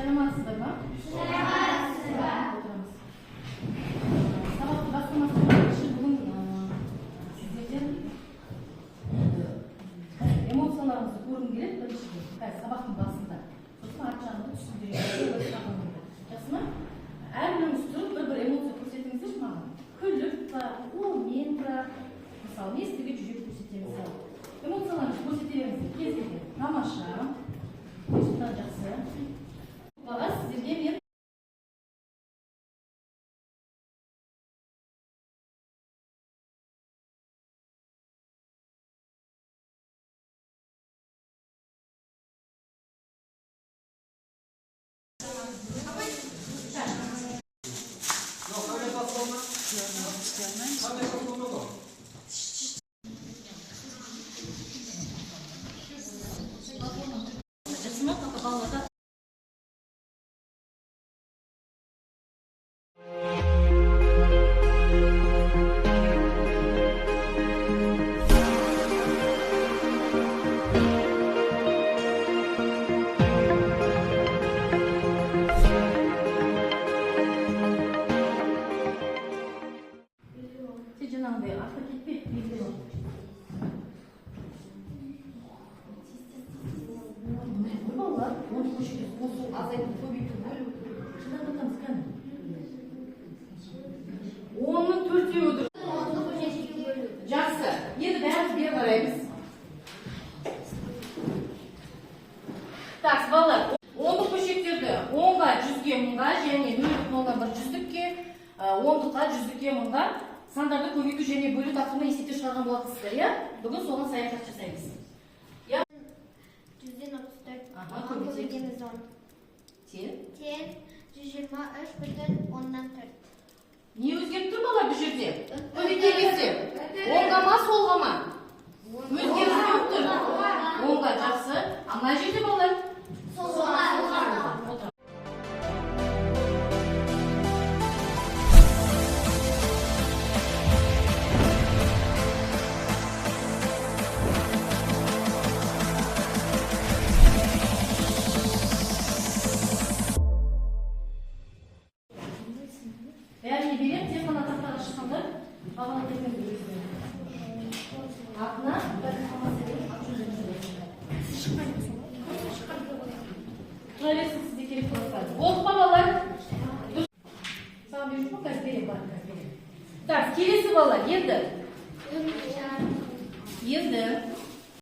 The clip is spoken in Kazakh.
Саламатсыздар ма? Саламатсыз ба? Отырамыз. Сабақты бастамастан бірінші бүгін сіздерден эмоцияларыңызды көргім келеді біріншіден. Қазір сабақтың басында. Сосын арт жағында түсіндіремін. Жақсы ма? Әрбіріңіз тұрып бір-бір эмоция көрсетіңіздерші маған. Күліп па, қолмен па, мысалы, мен сіздерге жүрек көрсетемін мысалы. Эмоцияларыңызды көрсете беріңіздер кез келген. Тамаша. Сұлтан, жақсы. Баға сіздерге мен Жақсы ма? Папа, балаларға сен жаңағындай артқа кетпе, белгілі бол. Ой, балалар, оны көшеге қосу, азайту, көбейту, бөлу. Жылдамдатамыз кәні. Онның төртеуі дұрыс. Жақсы. Енді бәріміз бері қараймыз. Так, балалар, ондық көшеттерді онға, жүзге, мыңға және 0,1 жүздікке, ондыққа, жүздікке, мыңға сандарды көбейту және бөлу тақырыбына есептеу шығарған болатынсыздар, иә? Бүгін соған саяхат жасаймыз. 134. Аха, Оған көбейтеміз. көбейтеміз 10. Тең. Тең 123,4. Не өзгеріп тұр, балалар, бұл жерде? Көбейткен кезде? Оңға ма, солға ма? Өзгеріс болып тұр. Оңға, жақсы. А мына жерде, балалар? Солға. Отыр. Бәріне беремін, тек қана тақтаға шыққанда бағана кетіңіздер өздерің. Артына бір қағаз беремін, аты жөніңізді жазыңыздар. Тұра берсін, сізде керек болады. Болды па, балалар? Саған беріп па, қазір беремін, бар, қазір беремін. Так, келесі, балалар, енді